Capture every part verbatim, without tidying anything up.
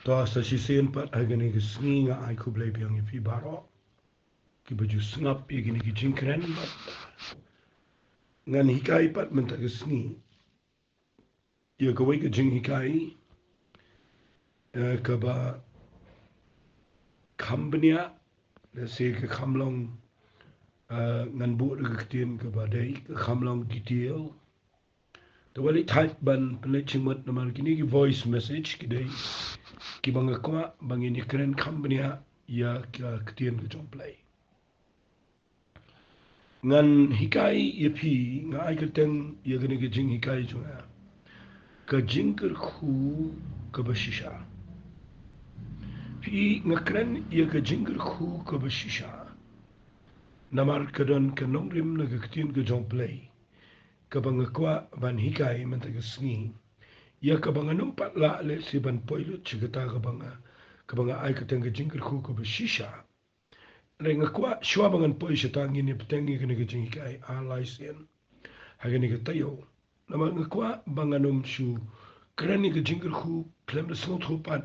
To sa shisien pat ha kane ka sngi nga ai khublei biang ïa phi baroh kiba ju sngap ïa kane ka jingkren, bad ngan hikai pat mynta ka sngi ïa kawei ka jinghikai, eh, kaba kham bniah, lehse ka kham long, eh, ngan buh da ka ktien kaba dei, ka kham long detail. Te wat leit thait ban pynleit jingmut namar kine ki voice message ki dei kiba nga kwah ba ngin ïakren kham bniah ïa ka ktien ka jong U Blei. Ngan hikai ïa phi, nga ai kyrteng ïa kane ka jinghikai jong nga, ka jingkyrkhu kaba shisha. Phi, nga kren ïa ka jingkyrkhu kaba shisha namar ka don ka nongrim na ka ktien ka jong U Blei kaba nga kwah ban hikai mynta ka sngi, ïa kaba ngan ym pat lah lehse ban poi lut sha kata kaba nga, kaba nga ai kyrteng ka jingkyrkhu kaba shisha. Hynrei nga kwah shuwa ba ngan poi shata ngin ïa bteng ïa kane ka jinghikai ar lai sien ha kane ka taïew. Namar nga kwah ba ngan ym shu kren ïa ka jingkyrkhu khlem da sngewthuh pat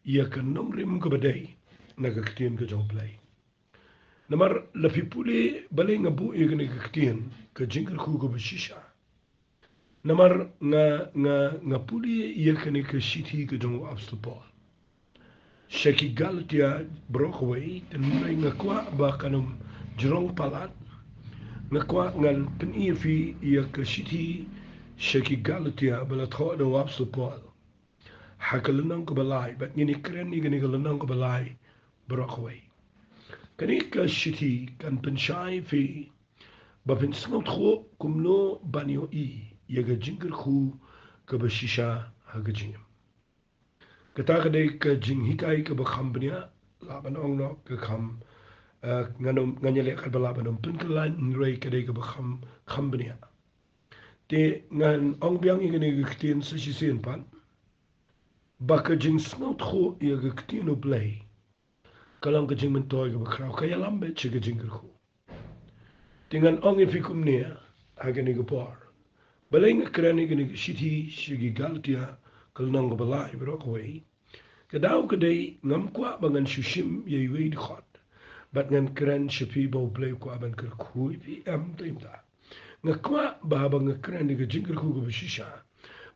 ïa ka nongrim kaba dei na ka ktien ka jong U Blei. Namar la phi pule balei nga buh ïa kane ka ktien ka jingkyrkhu kaba shisha. Namar nga, nga, nga pule ïa kane ka shithi ka jong u Apostol Paul sha ki Galatia baroh kawei, te hynrei nga kwah ba kan ym jrong palat. Nga kwah ngan pyni ïa phi ïa ka shithi sha ki Galatia ba la thoh da u Apostol Paul ha ka lynnong kaba lai, bad ngin ïakren ïa kane ka lynnong kaba lai baroh kawei. Kane ka shithi kan pynshai ïa phi ba phin sngewthuh kumno ban ïohi ïa ka jingkyrkhu kaba shisha ha ka jingim. Kata ka dei ka jinghikai kaba kham bniah, lah ban ong noh ka kham, eh, ngan ym, ngan ïaleh katba lah ban ym pynkylla, hynrei ka dei kaba kham, kham bniah. Te ngan ong biang ïa kane ka ktien sa shisien pat, ba ka jingsngewthuh ïa ka ktien U Blei ka long ka jingmyntoi kaba khraw, ka ïalam beit sha ka jingkyrkhu. Te ngan ong ïa phi kumne ha kane ka por, balei nga kren ïa kane ka shithi sha ki Galatia ka lynnong kaba lai baroh kawei. Ka daw ka dei ngam kwah ba ngan shu shim ïa iwei i dkhot bad ngan kren sha phi ba U Blei u kwah ban kyrkhu ïa phi, em, te ym ta. Nga kwah ba haba nga kren ïa ka jingkyrkhu kaba shisha,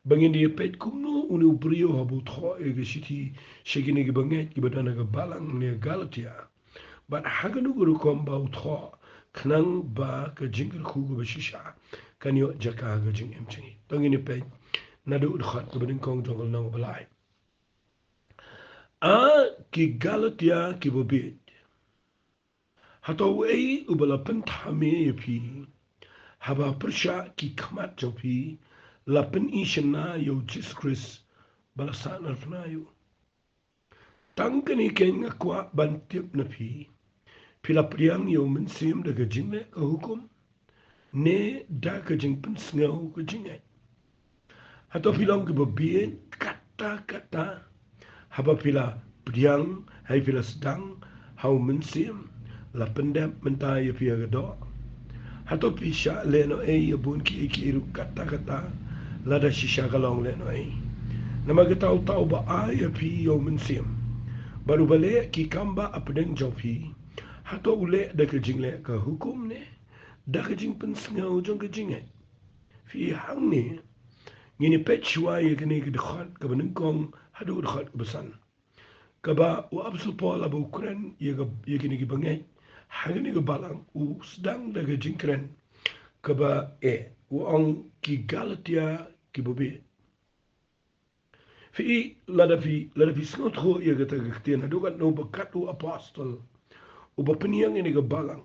ba ngin ïa peit kumno une u briew haba u thoh ïa ka shithi sha kine ki bangeit kiba don ha ka balang ne Galatia, bad ha kano ka rukom ba u thoh khnang ba ka jingkyrkhu kaba shisha kan ïoh jaka ha ka jingim jong ngi. To ngin ïa peit naduh u dkhot kaba nyngkong jong ka lynnong kaba lai. A ki Galatia kiba bieit, hato uei uba la pynthame ïa phi haba pyrshah ki khmat jong phi, la pyni shynna ïa U Jisu Khrist ba la sahnarphna ïa u? Tang kane keiñ nga kwah ban tip na phi, phi la pdiang ïa U Mynsiem da ka jingleh ka hukum ne da ka jingpynsngew ka jingngeit? Hato phi long kiba bieit katta katta haba phi la pdiang, haba phi la sdang ha U Mynsiem, la pyndep mynta ïa phi ha ka doh? Hato phi shah leh noh ei ïa bun kiei kiei ruh katta katta, lada shisha ka long leh noh ei? Namar kata uta uba ai ïa phi ïa U Mynsiem bad uba leh ki kam ba hapdeng jong phi, hato u leh da ka jingleh ka hukum ne da ka jingpynsngew jong ka jingngeit? Phi, hangne ngin ïa peit shuwa ïa kane ka dkhot kaba nyngkong haduh dkhot kaba san, kaba u Apostol Paul haba u kren ïa ka, ïa kine ki bangeit ha kane ka balang, u sdang da ka jingkren kaba eh, u ong ki Galatia kiba bieit. Phi, lada phi, lada phi sngewthuh ïa kata ka ktien, haduh katno ba kat u apostol uba pynïeng ïa kane ka balang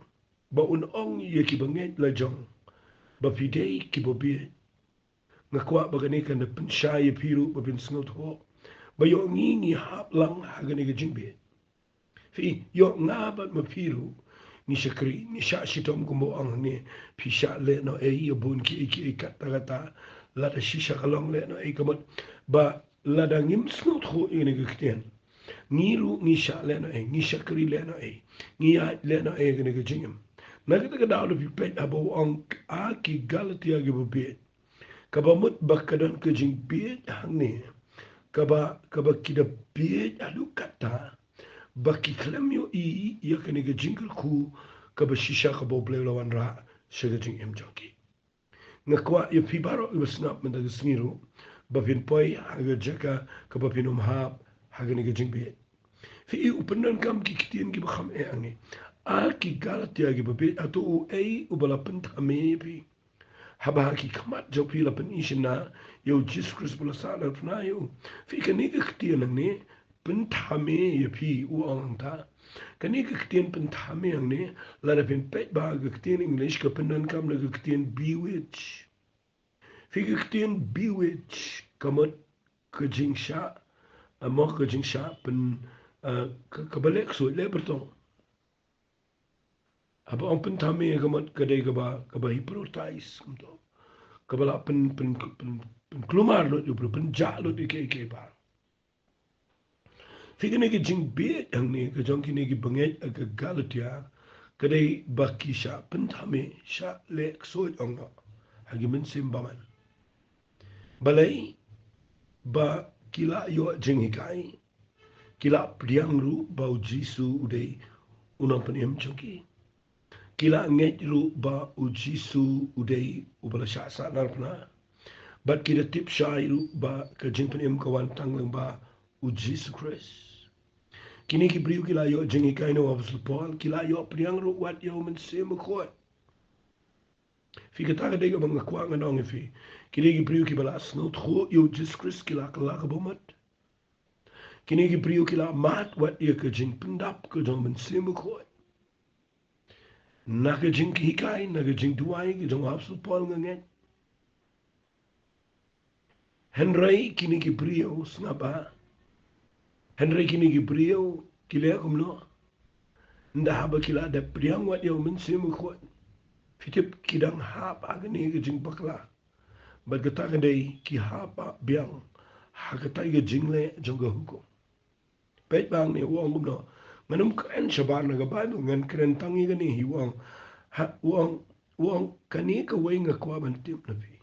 ba un ong ïa ki bangeit la jong ba phi dei kiba bieit. Nga kwah ba kane kan da pynshai ïa phi ruh ba phin sngewthuh ba ïoh ngi, ngi hap lang ha kane ka jingbieit. Phi, ïoh nga bad ma phi ruh ngi shakri, ngi shah shitom kumba ong hangne, phi shah leh noh ei ïa bun kiei kiei katta katta, lada shisha ka long leh noh ei, ka mut ba lada ngim sngewthuh ïa kane ka ktien, ngi ruh ngi shah leh noh ei, ngi shakri leh noh ei, ngi ïaid leh noh ei ha kane ka jingim. Na kata ka daw lada phi peit haba u ong a ki Galatia kiba bieit, kaba mut ba ka don ka jingbieit hangne kaba, kaba ki da bieit haduh katta ba ki khlem ïohi ïa kane ka jingkyrkhu kaba shisha kaba U Blei u la wanrah sha ka jingim jong ki. Nga kwah ïa phi baroh kiba sngap mynta ka sngi ruh ba phin poi ha ka jaka kaba phin ym hap ha kane ka jingbieit. Phi i u pyndonkam ki ktien kiba kham eh hangne. A ki Galatia kiba bieit, hato uei uba la pynthame ïa phi? Haba ha ki khmat jong phi la pyni shynna ïa U Jisu Khrist ba la sahnarphna ïa u. Phi, kane ka ktien hangne, pynthame ïa phi, u ong hangta. Kane ka ktien pynthame hangne, lada phin peit bha ka ktien English, ka pyndonkam na ka ktien bewitch. Phi, ka ktien bewitch ka mut ka jingshah, ah, mo, ka jingshah pyn, ah, ka, kaba leh ksuid, leh byrtong. Haba ong pynthame ka mut ka dei kaba, kaba hypnotize kumto. Kaba la pyn, pyn, pyn, pynkulmar lut ïa u briew, pynjah lut ïa kiei kiei baroh. Phi, kane ka jingbieit hangne ka jong kine ki bangeit ha ka Galatia ka dei ba ki shah pynthame, shah leh ksuid ong noh ha ki mynsiem bymman. Balei? Ba ki la ïoh jinghikai, ki la pdiang ruh ba U Jisu u dei u nongpynim jong ki. Ki la ngeit ruh ba U Jisu u dei uba la shah sahnarphna. Bad ki da tip shai ruh ba ka jingpynim ka wan tang lyngba U Jisu Khrist. Kine ki briew ki la ïoh jinghikai na u Apostol Paul, ki la ïoh pdiang ruh wat ïa U Mynsiem Bakhuid. Phi, kata ka dei kaba nga kwah ngan ong ïa phi. Kine ki briew kiba la sngewthuh ïa U Jisu Khrist ki la kylla ka bamut. Kine ki briew ki la mad wat ïa ka jingpyndap ka jong U Mynsiem Bakhuid. Na ka jinghikai, na ka jingduwai ka jong u Apostol Paul nga ngeit. Hynrei kine ki briew, sngap bha. Hynrei kine ki briew ki leh kumno? Ynda haba ki la dep pdiang wat ïa U Mynsiem Bakhuid, phi tip ki dang hap ha kane ka jingbakla. Bad kata ka dei ki hap biang ha kata ka jingleh jong ka hukum. Peit bha hangne u ong kumno. Ngan ym kren shabar na ka Baibl, ngan kren tang ïa kane hi, u ong. Ha, u ong, u ong kane kawei nga kwah ban tip na phi.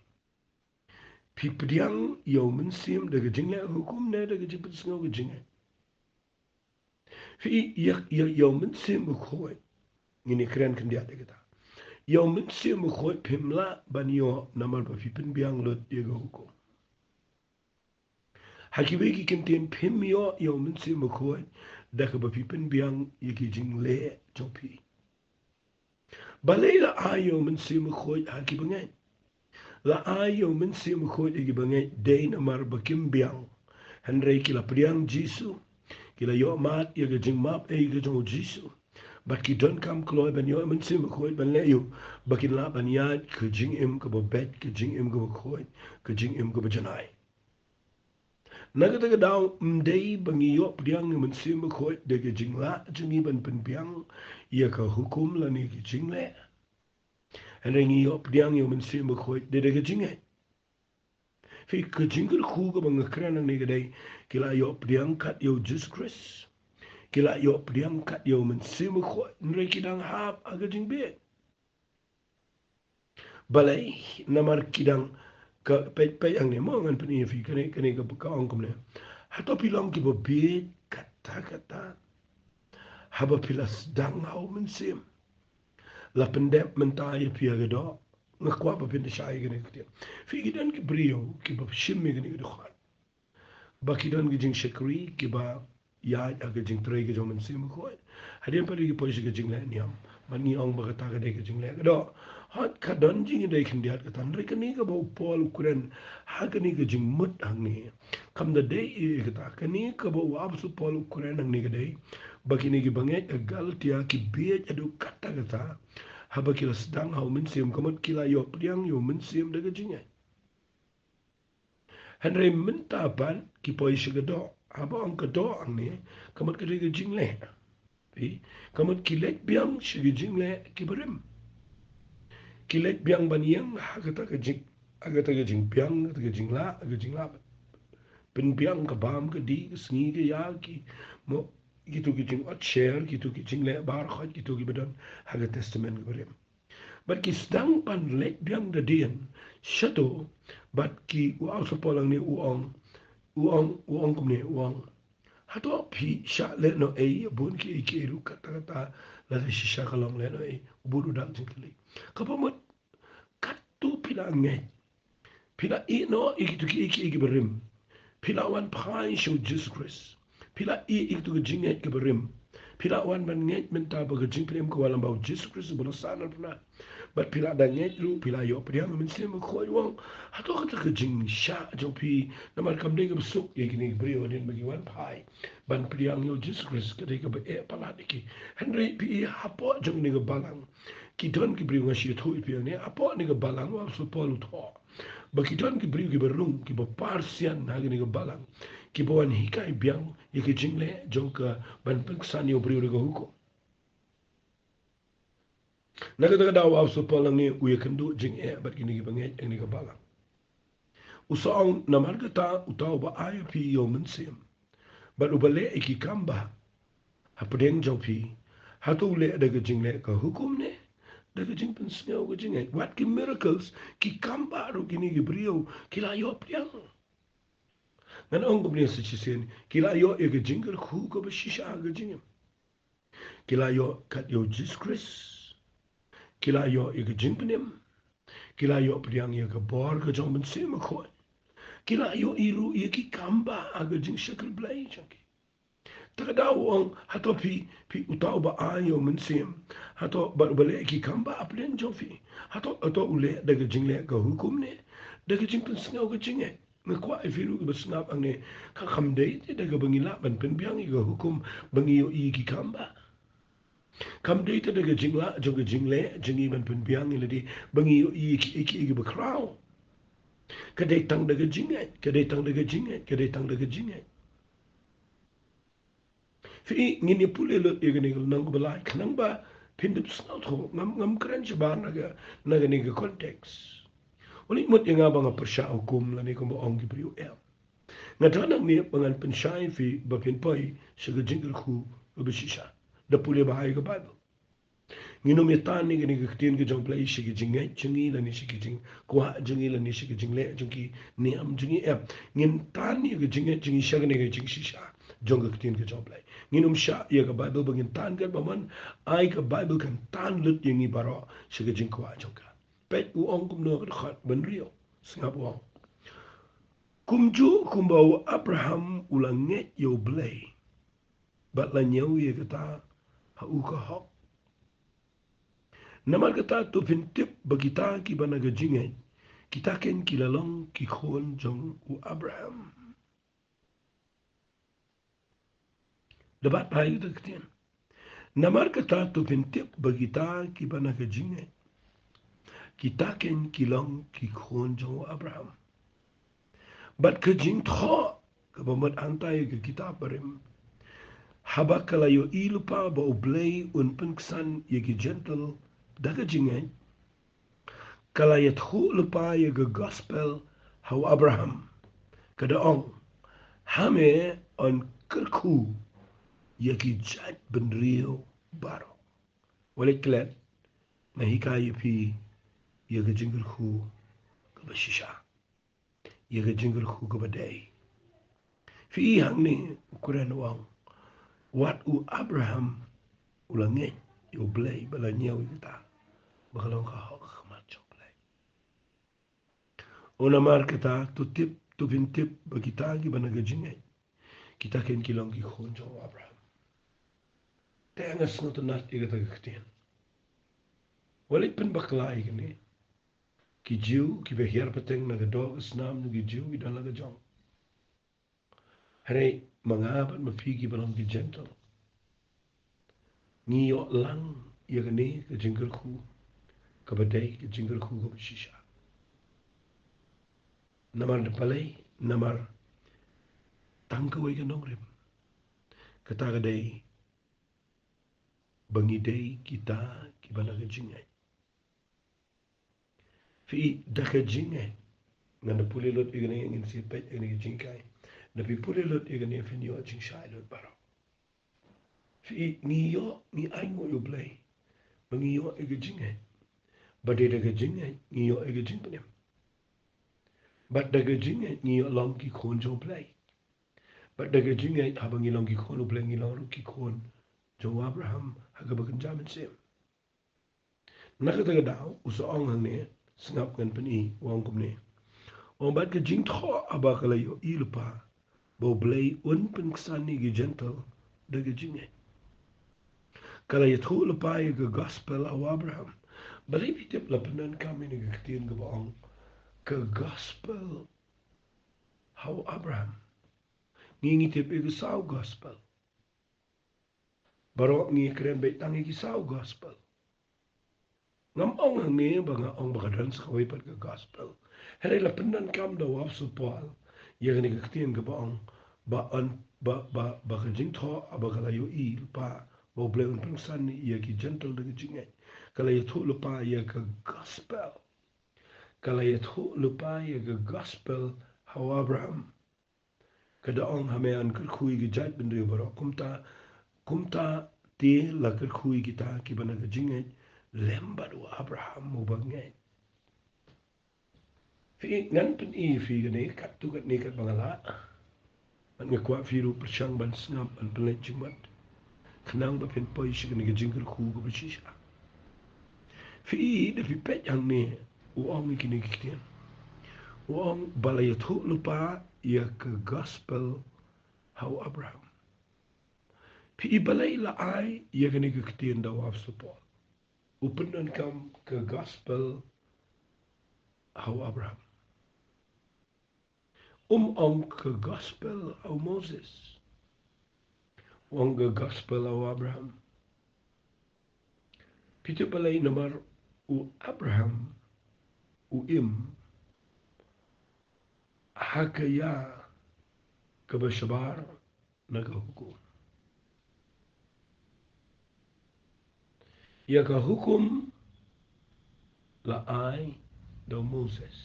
Phi pdiang ïa U Mynsiem da ka jingleh hukum ne da ka jingpynsngew ka jingngeit? Phi, ïa, ïa, ïa U Mynsiem Bakhuid ngin ïa kren khyndiat ïa kata. Ïa U Mynsiem Bakhuid phim lah ban ïoh namar ba phi pynbiang lut ïa ka hukum. Ha kiwei ki kyntien phim ïoh ïa U Mynsiem Bakhuid da kaba phi pynbiang ïa ki jingleh jong phi. Balei la ai ïa U Mynsiem Bakhuid ha ki bangeit? La ai ïa U Mynsiem Bakhuid ha ki bangeit dei namar ba kim biang. Hynrei ki la pdiang Jisu, ki la ïoh mad ïa ka jingmap ei ka jong U Jisu. Bad ki donkam kloi ban ïoh U Mynsiem Bakhuid ban leh ïa u, ba kin lah ban ïaid ka jingim kaba beit, ka jingim kaba khuid, ka jingim kaba janai. Na kata ka daw, ym dei ba ngi ïoh pdiang ïa U Mynsiem Bakhuid da ka jinglah jong ngi ban pynbiang ïa ka hukum lane ka jingleh. Hynrei ngi ïoh pdiang ïa U Mynsiem Bakhuid da, da ka jingngeit. Phi, ka jingkyrkhu kaba nga kren hangne ka dei, ki la ïoh pdiang kat ïa U Jisu Khrist, ki la ïoh pdiang kat ïa U Mynsiem Bakhuid, hynrei ki dang hap ha ka jingbieit. Balei? Namar ki dang, ka, peit, peit hangne mo, ngan pyni ïa phi kane, kane ka, ka ong kumne. Hato phi long kiba bieit katta katta haba phi la sdang ha U Mynsiem? La pyndep mynta ïa phi ha ka doh. Nga kwah ba phin da shai ïa kane ka ktien. Phi, ki don ki briew kiba shim ïa kane ka dkhot ba ki don ki jingshakri kiba ïaid ha ka jingtrei ka jong U Mynsiem Bakhuid. Hadien pat ki poi sha ka jingleh niam. Bad ngi ong ba kata ka dei ka jingleh ka doh. Hooid, ka don jingïadei khyndiat kata, hynrei kane kaba u Paul u kren ha kane ka jingmut hangne, kam da dei ïa kata. Kane kaba u Apostol Paul u kren hangne ka dei ba kine ki bangeit ha Galatia ki bieit haduh katta katta haba ki la sdang ha U Mynsiem, ka mut ki la ïoh pdiang ïa U Mynsiem da ka jingngeit. Hynrei mynta pat ki poi sha ka doh. Haba ong ka doh hangne, ka mut ka dei ka jingleh. Phi, ka mut ki leit biang sha ka jingleh kiba rim. Ki leit biang ban ïeng ha kata ka jing, ha kata ka jingbiang, kata ka jinglah, ka jinglah. Pynbiang ka bam ka dih, ka sngi ka ïa, ki mo, kito ki jingot sher, kito ki jingleh baroh, kito kiba don ha ka Testament kaba rim. Bad ki sdang ban leit biang da dien shato, bad ki, u Apostol Paul hangne u ong, u ong, u ong kumne, u ong, hato phi shah leh noh ei ïa bun kiei kiei ruh katta katta, lada shisha ka long leh noh ei, u bud u dak jingkylli. Kaba mut, katto phi la ngeit, phi la ïeh noh ïa kito kiei kiei kiba rim, phi la wan phai sha u Jisu Khrist, phi la ïeh ïa kito ki jingngeit kiba rim, phi la wan ban ngeit mynta ba ka jingpynim ka wan lyngba u Jisu Khrist uba la sah na ka bnai. Bad phi la dang ngeit ruh, phi la ïoh pdiang ïa u Mynsiem Bakhuid, u ong, hato kata ka jingshah jong phi, namar kam dei kaba suk ïa kine ki briew hadien ba ki wan phai ban pdiang ïa u Jisu Khrist, ka dei kaba eh palat ïa ki. Hynrei phi i hapoh jong kane ka balang ki don ki briew, nga shu ïathuh ïa phi hangne, hapoh kane ka balang u Apostol Paul u thoh ba ki don ki briew kiba rung, kiba par sian ha kane ka balang, kiba wan hikai biang ïa ka jingleh jong ka ban pynksan ïa u briew da ka hukum. Na kata ka daw u Apostol Paul hangne u ïakynduh jingeh bad kine kiba ngeit ha kane ka balang. U sa ong, namar kata uta uba ai ïa phi ïa u Mynsiem bad uba leh ïa ki kam bah hapdeng jong phi, hato u leh da ka jingleh ka hukum ne da ka jingpynsngew ka jingngeit? Wat ki miracles, ki kam bah ruh kine ki briew ki la ïoh pdiang. Ngan ong kumne sa shisien, ki la ïoh ïa ka jingkyrkhu kaba shisha ha ka jingim. Ki la ïoh kat ïa u Jisu Khrist. Ki la ïoh ïa ka jingpynim. Ki la ïoh pdiang ïa ka bor ka jong u Mynsiem Bakhuid. Ki la ïoh i ruh ïa ki kam bah ha ka jingshakri Blei jong ki. Te ka daw u ong, hato phi, phi uta uba ai ïa u Mynsiem, hato bad uba leh ïa ki kam bah hapdeng jong phi, hato, hato u leh da ka jingleh ka hukum ne da ka jingpynsngew ka jingngeit? Nga kwah ïa phi ruh kiba sngap hangne, ka kam dei te da kaba ngi lah ban pynbiang ïa ka hukum ba ngi ïohi ïa ki kam bah. Kam dei te da ka jinglah jong ka jingleh jong ngi ban pynbiang ïa lade ba ngi ïohi ïa ki, ïa ki, ïa kiba khraw. Ka dei tang da ka jingngeit, ka dei tang da ka jingngeit, ka dei tang da ka jingngeit. Phi i, ngin ïa pule lut ïa kane ka lynnong kaba lai khnang ba phin da sngewthuh. Ngam, ngam kren shabar na ka, na kane ka context. Ym leit mut ïa nga ba nga pyrshah hukum lane kumba ong ki briew, em. Nga don hangne ba ngan pynshai ïa phi ba phin poi sha ka jingkyrkhu kaba shisha. Da pule bha ïa ka Baibl. Ngin ym ïa tan ïa kane ka ktien ka jong u Blei sha ki jingngeit jong ngi lane sha ki jingkwah jong ngi lane sha ki jingleh jong ki niam jong ngi, em. Ngin tan ïa ka jingngeit jong ngi sha kane ka jingshisha jong ka ktien ka jong u Blei. Ngin ym shah ïa ka Baibl ba ngin tan, katba mon ai ka Baibl kan tan lut ïa ngi baroh sha ka jingkwah jong ka. Peit u ong kumno ka dkhot ba hynriew. Sngap u ong. Kumjuh kumba u Abraham u la ngeit ïa u Blei bad la ñiew ïa kata ha u ka hok. Namar kata to phin tip ba kita kiba na ka jingngeit, kita kin ki la long ki khun jong u Abraham. Da bat bha ïa kata ka ktien. Namar kata to phin tip ba kita kiba na ka jingngeit, kita kin ki long ki khun jong u Abraham. Bad ka jingthoh kaba mut hangta ïa ka kitab barim, haba ka la ïohi lypa ba u Blei un pynksan ïa ki Jentil da ka jingngeit, ka la ïathuh lypa ïa ka gospel ha u Abraham, ka da ong, ha me yn kyrkhu ïa ki jaitbynriew baroh. Wat leit klet, nga hikai ïa phi ïa ka jingkyrkhu kaba shisha, ïa ka jingkyrkhu kaba dei. Phi i hangne u kren u ong, wat u Abraham u la ngeit ïa u Blei bad la ñiew ïa kata ba ka long ka hok ha khmat jong u Blei. U namar kata to tip, to phin tip ba kita kiba na ka jingngeit, kita kin ki long ki khun jong u Abraham. Te nga sngewtynnat ïa kata ka ktien. Wat leit pynbakla ïa kane. Ki Jiw kiba hiar pateng na ka doh ka snam jong ki Jiw ki don la ka jong. Hynrei ma nga bad ma phi kiba long ki Jentil, ngi ïoh lang ïa kane ka jingkyrkhu kaba dei, ka jingkyrkhu kaba shisha. Namar da balei? Namar tang kawei ka nongrim, kata ka dei ba ngi dei kita kiba na ka jingngeit. Phi i, da ka jingngeit. Ngan da pule lut ïa kane, ngin sa peit ïa kane ka jinghikai. Da phi pule lut ïa kane phin ïoh jingshai lut baroh. Phi i, ngi ïoh, ngi ainguh ïa u Blei ba ngi ïoh ïa ka jingngeit. Bad dei da ka jingngeit ngi ïoh ïa ka jingpynim. Bad da ka jingngeit ngi ïoh long ki khun jong u Blei. Bad da ka jingngeit haba ngi long ki khun U Blei ngi long ruh ki khun jong u Abraham ha kaba kynja mynsiem. Na kata ka daw u sa ong hangne, sngap ngan pyni, u ong kumne. U ong bad ka jingthoh haba ka la ïohi lypa ba U Blei un pynksan ïa ki Jentil da ka jingngeit. Ka la ïathuh lypa ïa ka gospel ha u Abraham. Balei phi tip la pyndonkam ïa ka ktien kaba ong ka gospel ha u Abraham? Ngi ngi tip ïa ka saw gospel. Baroh ngi kren beit tang ïa ki saw gospel. Ngam ong hangne ba nga ong ba ka don sa kawei pat ka gospel. Hynrei la pyndonkam da u Apostol Paul ïa kane ka ktien kaba ong ba un, ba, ba, ba ka jingthoh haba ka la ïohi lypa ba U Blei un pynksan ïa ki Jentil da ka jingngeit. Ka la ïathuh lypa ïa ka gospel. Ka la ïathuh lypa ïa ka gospel ha u Abraham. Ka da ong ha me yn kyrkhu ïa ki jaitbynriew baroh. Kumta, kumta te la kyrkhu ïa kita kiba na ka jingngeit lem bad u Abraham uba ngeit. Phi, ngan pyni ïa phi kane katto katne katba nga lah. Bad nga kwah phi ruh pyrshang ban sngap ban pynleit jingmut khnang ba phin poi sha kane ka jingkyrkhu kaba shisha. Phi i da phi peit hangne u ong ïa kine ki ktien. U ong ba la ïathuh lypa ïa ka gospel ha u Abraham. Phi i balei la ai ïa kane ka ktien da u Apostol Paul. U pyndonkam ka gospel ha u Abraham. Um ong ka gospel ha u Moses. U ong ka gospel ha u Abraham. Phi tip balei? Namar u Abraham u im ha ka ïa kaba shabar na ka hukum. Ïa ka hukum la ai da u Moses.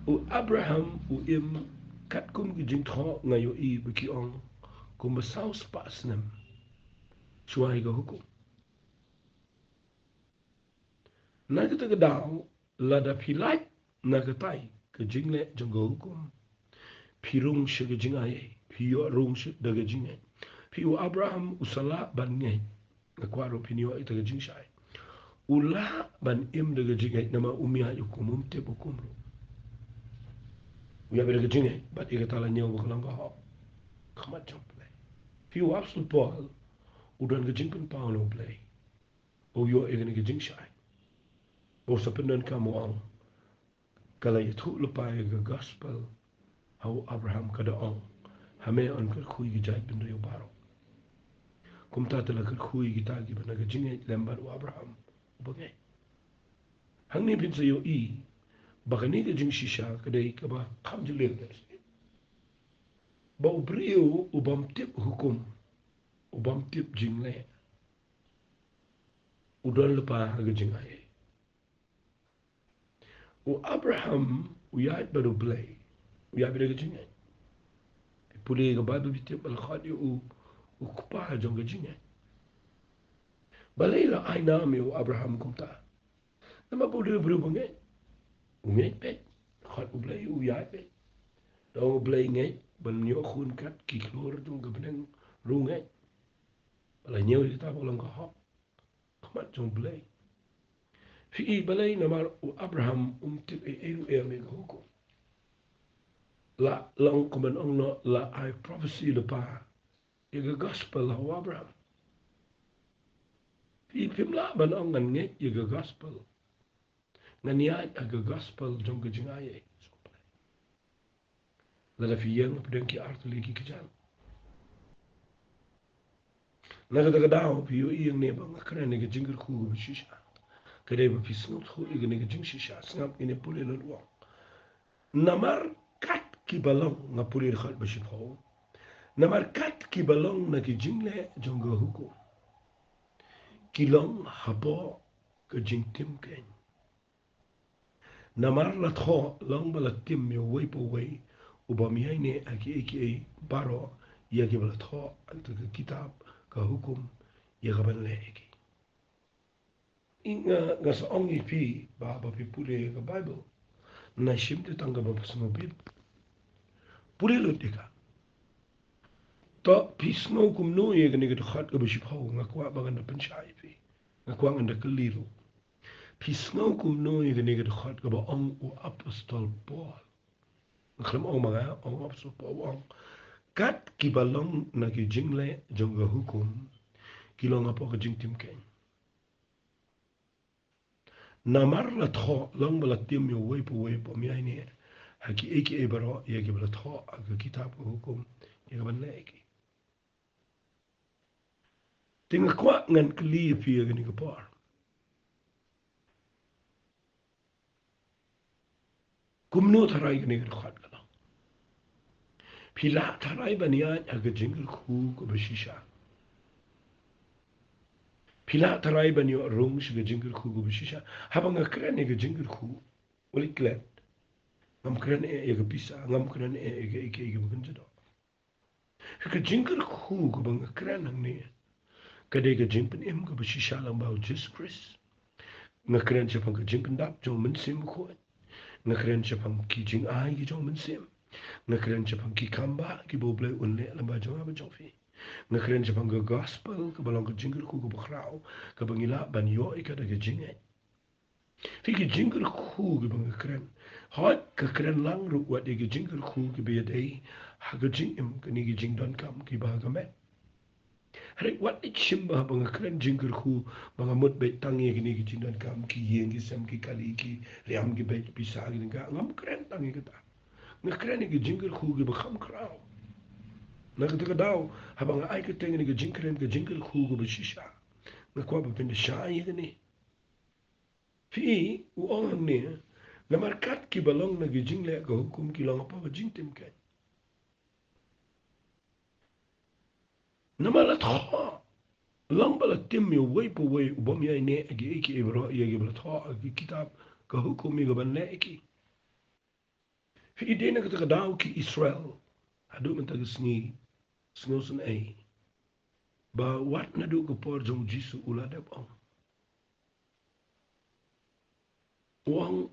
U Abraham u im katkum ki jingthoh nga ïohi ba ki ong kumba saw spah snem shuwa ïa ka hukum. Na kata ka daw lada phi lait na katai ka jingleh jong ka hukum, phi rung sha ka jingaiei, phi ïoh rung sha da ka jingngeit. Phi, u Abraham u sa lah ban ngeit. Nga kwah ruh phin ïoh ïa kata ka jingshai. U lah ban im da ka jingngeit namar um ïaid hukum, um tip hukum ruh. U ïaid beit da ka jingngeit bad ïa kata la ñiew ba ka long ka hok ha khmat jong U Blei. Phi, u Apostol Paul u don ka jingpynpaw na U Blei. U ïoh ïa kane ka jingshai. U sa pyndonkam, u ong, ka la ïathuh lypa ïa ka gospel ha u Abraham, ka da ong ha me yn kyrkhu ïa ki jaitbynriew baroh. Kumta te la kyrkhu ïa kita kiba na ka jingngeit lem bad u Abraham uba ngeit. Hangne phin sa ïohi ba kane ka jingshisha ka dei kaba kham jylliew, ba u briew u bym tip hukum, u bym tip jingleh, u don lypa ha ka jingaiei. U Abraham u ïaid bad U Blei, u ïaid bad ka jingngeit. Pule ka Baibl, phi tip ba la khot ïa u u kpa jong ka jingngeit. Balei la ai nam ïa u Abraham kumta? Namar ba u dei u briew ba ngeit. U ngeit beit. Khot U Blei, u ïaid beit. Da ong U Blei ngeit ban ïoh khun kat ki khlur jong ka bneng ruh ngeit. Ba la ñiew ïa kata ba long ka hok ha khmat jong U Blei. Phi i balei? Namar u Abraham um tip ei ei ruh ïa ka hukum. La long kumban ong noh, la ai prophecy lypa ïa ka gospel ha u Abraham. Phi i, phim lah ban ong ngan ngeit ïa ka gospel, ngan ïaid ha ka gospel jong ka jingaiei. Lada phi ïeng pdeng ki artylli ki kjat. Na kata ka daw phi ïohi hangne ba nga kren ïa ka jingkyrkhu kaba shisha. Ka dei ba phi sngewthuh ïa kane ka jingshisha. Sngap, ngin ïa pule lut, u ong. Namar kat kiba long, nga pule dkhot ba shiphew. Namar kat kiba long na ki jingleh jong ka hukum ki long hapoh ka jingtim kein. Namar la thoh long ba la tim ïa uwei pa uwei u bym ïaineh ha kiei kiei baroh ïa kiba la thoh ha kata ka kitab ka hukum, ïa kaban leh ïa ki. Nga, nga sa ong ïa phi ba, ba phi pule ïa ka Baibl, na shim te tang kaba sngewbit. Pule lut ïa ka. To, phi sngew kumno ïa kane ka dkhot kaba shiphew, nga kwah ba ngan da pynshai ïa phi. Nga kwah ngan da kylli ruh. Phi sngew kumno ïa kane ka dkhot kaba ong u apostol Paul. Nga khlem ong ma nga, ong u apostol Paul, u ong. Kat kiba long na ki jingleh jong ka hukum, ki long hapoh ka jingtim keiñ. Namar la thoh, long ba la tim ïa uwei pa uwei u bym ïaineh ha kiei kiei baroh ïa kiba la thoh ha ka kitab ka hukum ïa kaban leh ïa ki. Te nga kwah ngan kylli ïa phi ïa kane ka por. Kumno tharai kane ka dkhot ka long? Phi lah tharai ban ïaid ha ka jingkyrkhu kaba shisha? Phi lah tharai ban ïoh rung sha ka jingkyrkhu kaba shisha? Haba nga kren ïa ka jingkyrkhu, u leit klet. Ngam kren eh ïa ka pisa, ngam kren eh ïa ka, ïa ka, ïa ka ba kynja doh. Ka jingkyrkhu kaba nga kren hangne, ka dei ka jingpynim kaba shisha lyngba u Jisu Khrist. Nga kren shaphang ka jingpyndap jong u Mynsiem Bakhuid. Nga kren shaphang ki jingai ki jong u Mynsiem. Nga kren shaphang ki kam ba kiba U Blei un leh lyngba jong nga bad jong phi. Nga kren shaphang ka gospel kaba long ka jingkyrkhu kaba khraw, kaba ngi lah ban ïoh ïa ka da ka jingngeit. Phi, ki jingkyrkhu kiba nga kren, hooid, ka kren lang ruh wat ïa ki jingkyrkhu kiba ïadei ha ka jingim, kine ki jingdonkam kiba ha ka met. Hynrei wat leit shim ba haba nga kren jingkyrkhu ba nga mut beit tang ïa kine ki jingdonkam, ki ïing ki sem, ki kali, ki riam, ki beit, ki pisa, ki tyngka. Ngam kren tang ïa kata. Nga kren ïa ki jingkyrkhu kiba kham khraw. Na kata ka daw, haba nga ai kyrteng ïa kane ka jingkren ka jingkyrkhu kaba shisha, nga kwah ba phin da shai ïa kane. Phi, u ong hangne, namar kat kiba long na ki jingleh ka hukum ki long hapoh ka jingtim keiñ. Namar la thoh, long ba la tim ïa uwei pa uwei u bym ïaineh ha kiei kiei baroh ïa kiba la thoh ha ka kitab ka hukum ïa kaban leh ïa ki. Phi, dei na kata ka daw ki Israel haduh mynta ka sngi, sngewsynei ba wat naduh ka por jong u Jisu u la dep ong. U ong,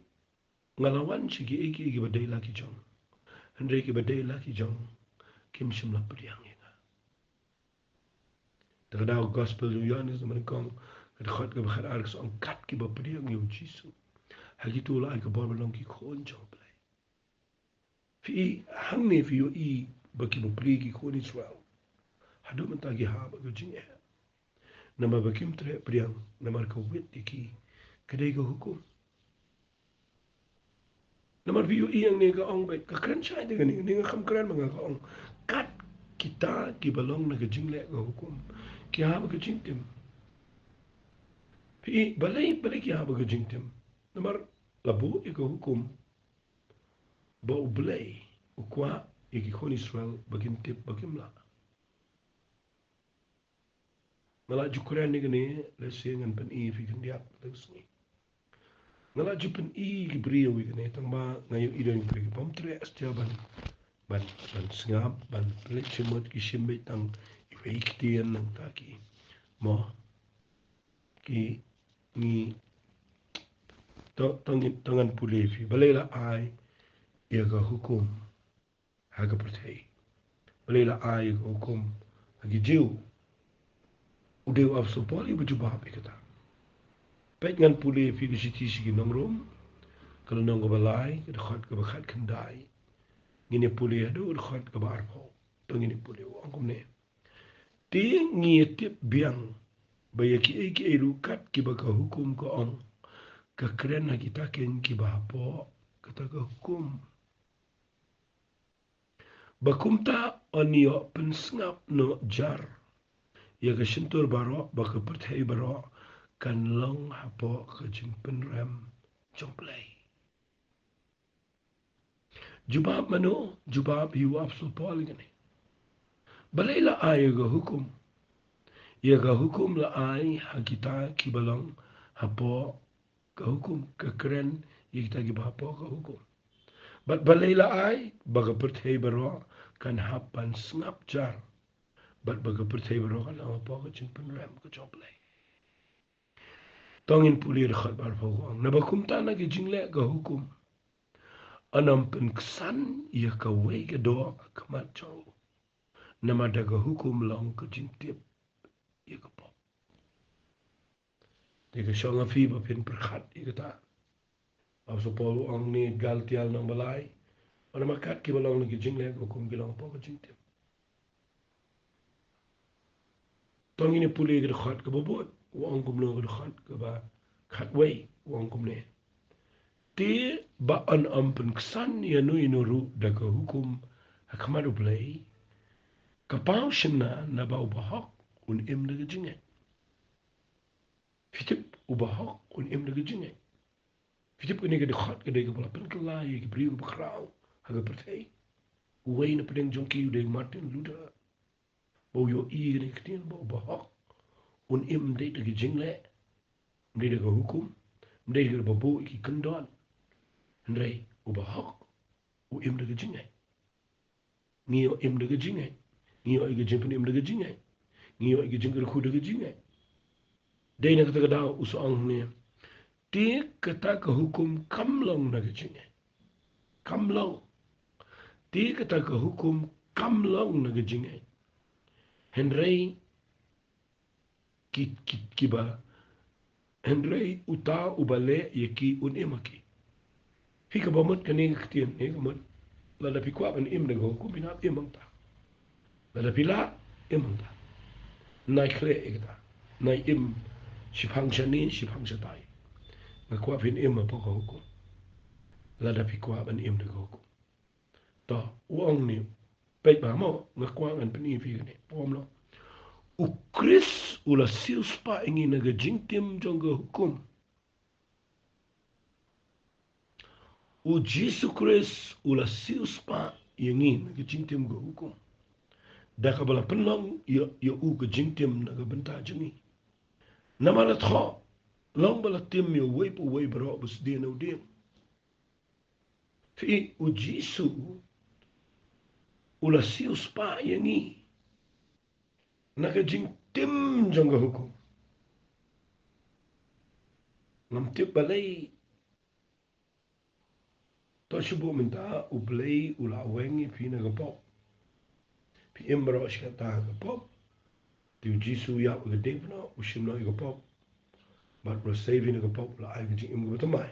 nga la wan sha kiei kiei kiba dei la ki jong, hynrei kiba dei la ki jong kim shym la pdiang ïa nga. Te ka daw gospel jong u Ïoannis, namar kong, ka dkhot kaba khatar ka sa ong, kat kiba pdiang ïa u Jisu, ha kito la ai ka bor ban long ki khun jong U Blei. Phi, hangne phi ïohi ba kiba pli ki khun Israel haduh mynta ki hap ha ka jingeh. Namar ba kim treh pdiang, namar ka wit ïa ki ka dei ka hukum. Namar phi ïohi hangne ka ong beit, ka kren shai te kane, ne nga kham kren ma nga, ka ong, kat kita kiba long na ka jingleh ka hukum ki hap ha ka jingtim. Phi, balei, balei ki hap ha ka jingtim? Namar la buh ïa ka hukum ba U Blei u kwah ïa ki khun Israel ba kin tip ba kim lah. Nga la ju kren ïa kane, lehse ngan pyni ïa phi khyndiat, lehse. Nga la ju pyni ïa ki briew ïa kane, tang ba nga ïohi don ki briew ki bym treh stia ban, ban, ban sngap, ban pynleit shimut, ki shim beit tang iwei i ktien nangta ki. Mo, ki ngi to, to ngin, to ngan pule ïa phi. Balei la ai ïa ka hukum ha ka pyrthei? Balei la ai ïa ka hukum ha ki Jiw? U dei u apostol Paul uba jubab ïa kata. Peit, ngan pule ïa phi ka shithi sha ki nong Rom, ka lynnong kaba lai, ka dkhot kaba khatkhyndai. Ngin ïa pule haduh ka dkhot kaba arphew. To ngin ïa pule, u ong kumne. Te ngi ïa tip biang ba ïa kiei kiei ruh kat kiba ka hukum ka ong, ka kren ha kita keiñ kiba hapoh kata ka hukum. Ba kumta yn ïoh pynsngap noh jar ïa ka shyntur baroh, ba ka pyrthei baroh kan long hapoh ka jingpynrem jong U Blei. Jubab mano? Jubab hi u apostol Paul ïa kane. Balei la ai ïa ka hukum? Ïa ka hukum la ai ha kita kiba long hapoh ka hukum, ka kren ïa kita kiba hapoh ka hukum. Bad balei la ai? Ba ka pyrthei baroh kan hap ban sngap jar, bad ba ka pyrthei baroh kan long hapoh ka jingpynrem ka jong U Blei. To ngin pule dkhot ba arphew, ka ong, naba kumta na ki jingleh ka hukum Yn ym pynksan ïa kawei ka doh ha khmat jong u, namar da ka hukum long ka jingtip ïa ka pop. Te ka shong ha phi ba phin pyrkhat ïa kata. Apostol Paul u ong ne Galatia lynnong ba lai, namar kat kiba long na ki jingleh ka hukum ki long hapoh ka jingtip. To ngin ïa pule ka dkhot kaba bud, u ong kumno, ka dkhot kaba khatwei, u ong kumne. Te ba yn ym pynksan ïano ïano ruh da ka hukum ha khmat U Blei, ka paw shynna naba u bahok un im da ka jingngeit. Phi tip, u bahok un im da ka jingngeit. Phi tip kane ka dkhot ka dei kaba la pynkylla ïa ki briew kiba khraw ha ka pyrthei. Uwei na pdeng jong ki u dei Martin Luther, ba u ïohi ïa kane ka ktien ba u bahok un im ym dei da ka jingleh, ym dei da ka hukum, ym dei da kaba buh ïa ki kyndon. Hynrei u bahok u im da ka jingngeit. Ngi ïoh im da ka jingngeit. Ngi ïoh ïa ka jingpynim da ka jingngeit. Ngi ïoh ïa ka jingkyrkhu da ka jingngeit. Dei na kata ka daw u sa ong hangne, te kata ka hukum kam long na ka jingngeit. Kam long. Te kata ka hukum kam long na ka jingngeit. Hynrei ki, ki, kiba, hynrei uta uba leh ïa ki un im ha ki. Phi, kaba mut kane ka ktien ne ka mut, lada phi kwah ban im da ka hukum, phin hap im hangta. Lada phi lah, im hangta. Nai khleh ïa kata. Nai im shiphang shane, shiphang shatai. Nga kwah phin im hapoh ka hukum. Lada phi kwah ban im da ka hukum. To, u ong ne, peit bha mo, nga kwah ngan pyni phi kane, pom lo. U Khrist u la siewspah ïa ngi na ka jingtim jong ka hukum. U Jisu Khrist u la siewspah ïa ngi na ka jingtim ka hukum, da kaba la pynlong ïa, ïa u ka jingtim na ka bynta jong ngi. Namar la thoh, long ba la tim ïa uwei pa uwei baroh ba sdien na u dieng. Phi, u Jisu u la siewspah ïa ngi na ka jingtim jong ka hukum. Ngam tip balei, to shu buh mynta, U Blei u la weng ïa phi na ka pop. Phi im baroh shi katta ha ka pop. Te u Jisu u ïap ha ka diengphna, u shim noh ïa ka pop. Bad u la save phi na ka pop, u la ai ka jingim kaba thymmai.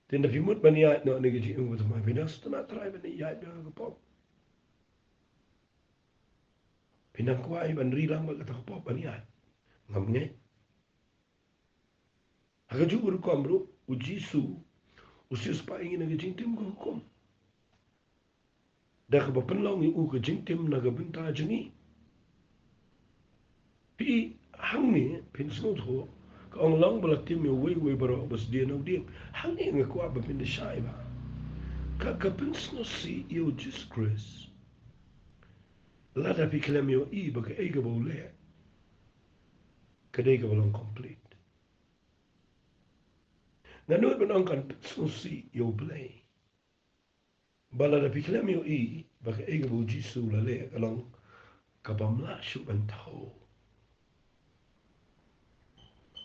Te ynda phi mut ban ïaid noh na ka jingim kaba thymmai, phi nang sngewtynnat trai ban ïaid noh ha ka pop? Phi nang kwah ban ri lang bad kata ka pop ban ïaid? Ngam ngeit. Ha kajuh ka rukom ruh, u Jisu u siewspah ïa ngi na ka jingtim ka hukum, da kaba pynlong ïa u ka jingtim na ka bynta jong ngi. Phi, hangne phin sngewthuh, ka ong long ba la tim ïa uwei uwei baroh ba sdien na u dieng. Hangne nga kwah ba phin da shai bha. Ka, ka pynsngewsih ïa u Jisu Khrist, lada phi khlem ïohi ba kaei kaba u leh ka dei kaba long complete. Nga nud ban ong kan pynsngewsih ïa U Blei ba lada phi khlem ïohi ba kaei kaba u Jisu u la leh ka long kabym lah shuh ban thew.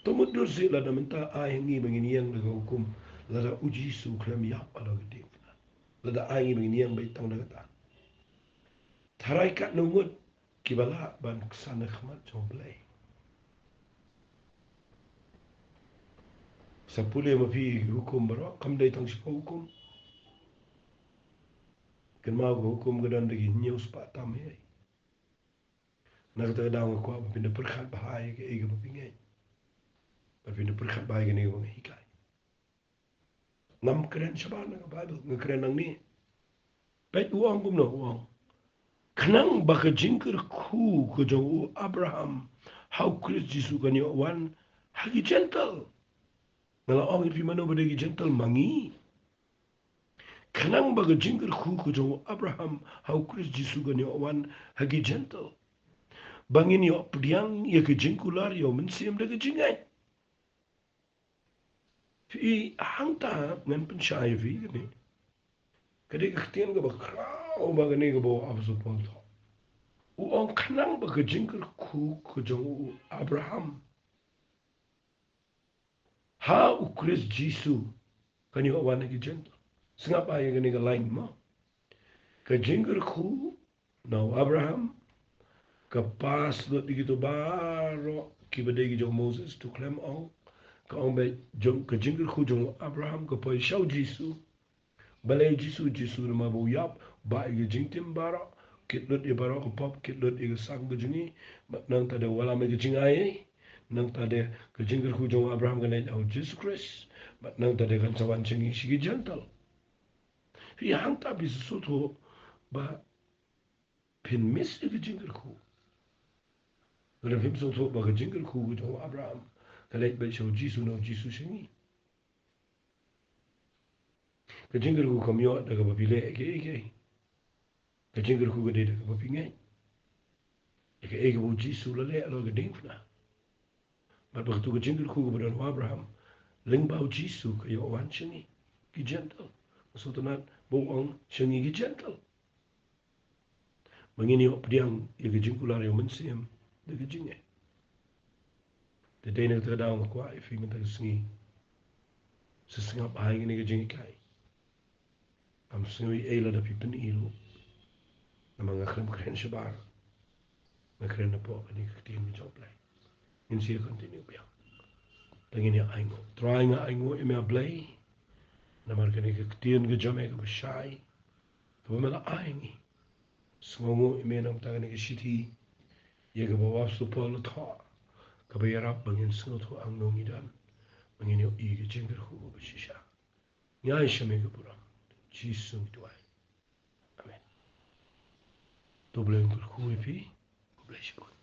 To mutdur seh lada mynta ai ha ngi ba ngin ïeng da ka hukum, lada u Jisu u khlem ïap halor ka diengphna. Lada ai ha ngi ba ngin ïeng beit tang da kata. Tharai katno ngut kiba lah ban ksan ha khmat jong U Blei. Sa pule ma phi, ki hukum baroh kam dei tang shiphew hukum. Kynmaw, ka hukum ka don da ki hynñiew spah tam hi. Na kata ka daw nga kwah ba phin da pyrkhat bha ïa kaei kaba phi ngeit, ba phin da pyrkhat bha ïa kane kaba nga hikai. Ngam kren shabar na ka Baibl, nga kren nangne. Peit u ong kumno, u ong, khnang ba ka jingkyrkhu ka jong u Abraham ha u Khrist Jisu kan ïoh wan ha ki Jentil. Nga la ong ïa phi mano ba dei ki Jentil? Ma ngi. Khnang ba ka jingkyrkhu ka jong u Abraham ha u Khrist Jisu kan ïoh wan ha ki Jentil, ba ngin ïoh pdiang ïa ka jingkular ïa u Mynsiem da ka jingngeit. Phi, hangta ngan pynshai ïa phi kane. Ka dei ka ktien kaba khraw bha kane kaba u Apostol Paul u thoh. U ong khnang ba ka jingkyrkhu ka jong u Abraham ha u Khrist Jisu kan ïoh wan ha ki Jentil. Sngap ïa kane ka lain mo. Ka jingkyrkhu na u Abraham ka pass lut ïa kito baroh kiba dei ki jong u Moses, to khlem ong. Ka ong ba jong, ka jingkyrkhu jong u Abraham ka poi sha u Jisu. Balei u Jisu? Jisu namar ba u ïap, ba ïa ka jingtim baroh, kit lut ïa baroh ka pop, kit lut ïa ka sang ka jong ngi. Bad nangta de wallam ïa ka jingai. Nangta de ka jingkyrkhu jong u Abraham kan leit ha u Jisu Khrist. Bad nangta de kan sa wan sha ngi shi ki Gentile. Phi hangta phi sngewthuh ba phin miss ïa ka jingkyrkhu. Lada phim sngewthuh ba ka jingkyrkhu ka jong u Abraham ka leit beit sha u Jisu, na u Jisu sha ngi. Ka jingkyrkhu kam ïoh da kaba phi leh ïa kiei kiei. Ka jingkyrkhu ka dei da kaba phi ngeit ïa kaei kaba u Jisu u la leh halor ka diengphna. Bad ba katu ka jingkyrkhu kaba don ha u Abraham lyngba u Jisu ka ïoh wan sha ngi ki Gentile. Sngewtynnat ba u ong sha ngi ki Gentile. Ba ngin ïoh pdiang ïa ka jingkular ïa u Mynsiem da ka jingngeit. Te dei na kata ka daw nga kwah ïa phi mynta ka sngi, sa sngap bha ïa kane ka jinghikai. Ngam sngew ei ei lada phi pyni ruh. Namar nga khlem kren shabar. Nga kren napoh kane ka ktien ka jong U Blei. Ngin sa ïa continue biang. Te ngin ïa ainguh. Trai, nga ainguh ïa me A Blei. Namar kane ka ktien ka jong me kaba shai, kaba me la ai ngi. Sngewnguh ïa me namar kane ka shithi ïa kaba u apostol Paul u la thoh, kaba ïarap ba ngin sngewthuh angno ngi don, ba ngin ïohi ka jingkyrkhu kaba shisha. Ngi ai sha me ka burom. Jisu ngi duwai. Amen. To U Blei un kyrkhu ïa phi. U Blei shibun.